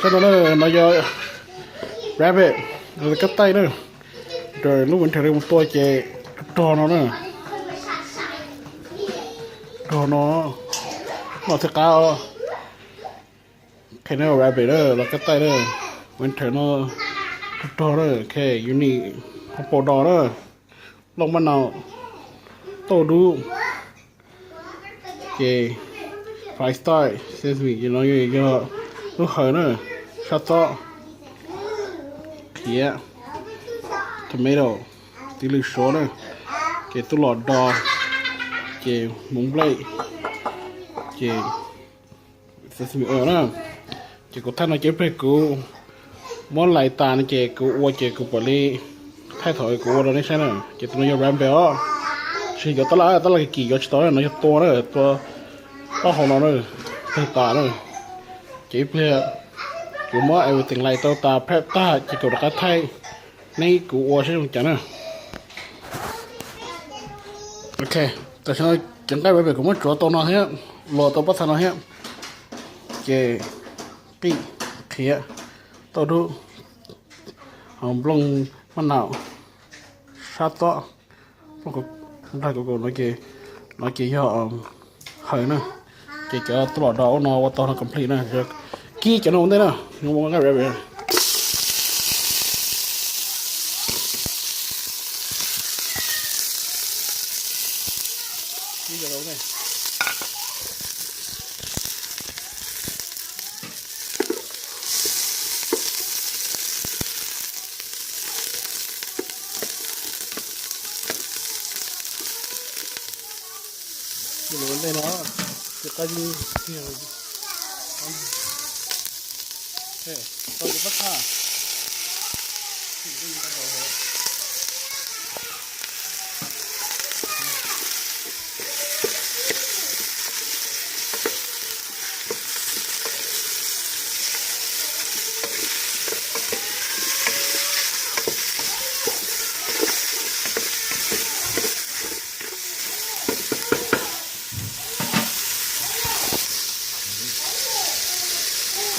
Tag no na, no yog rabbit, los kab taij na. Raws lub winter li mus tua ces rog rog no na. Rog no, no thiaj qab. Ok, no rabbit na, los kab taij na. Winter no rog rog na. Ok, unique, hauv paus dos na. Nplooj maj nau, tauj dub. Ces fry style sesame ces no yog lub hawm na, sab tob, qhiav, tomato, txiv lws suav na, ces tub los do, ces hmoov nplej, ces sesame oil na. Ces kuv thaij no ces ib pliag kuv muab lais tas no ces kuv ua ces kuv pom li thaij thaum kuv ua rau nej saib na. Ces tus no yog ramen os, tsis yog cov tab laj, tab laj kim yuav tsis tau na, no yog tua na, tua taub hau no na, tawg tas na. Ces ib pliag kuv muab everything lais tau tas prep tag ces kuv rov qab thaij neb kuv ua saib zoo cas na. Ok, tam sim no cov nqaij ramen kuv muab tsuav tau no thiab, luag tau pob txha no thiab. Ces qij, qhiav, tauj dub, nplooj maj nau, sab tob, nplooj nplaj kauv kaus no ces, no ces yog hawm na. Ces cov tub los do ub no ua tau no complete na. Kib cov no ua ntej na, ua nqaij ramen. Ntej no, tus qab yeej tiag. Tau tus pab txhaj.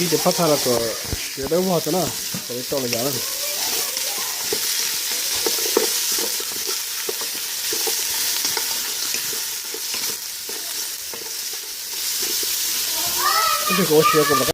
Ib cov pab txhaj no kom siav dawb vog tso na, kom li tau los yam na. Ib pliag kuv ua siav kom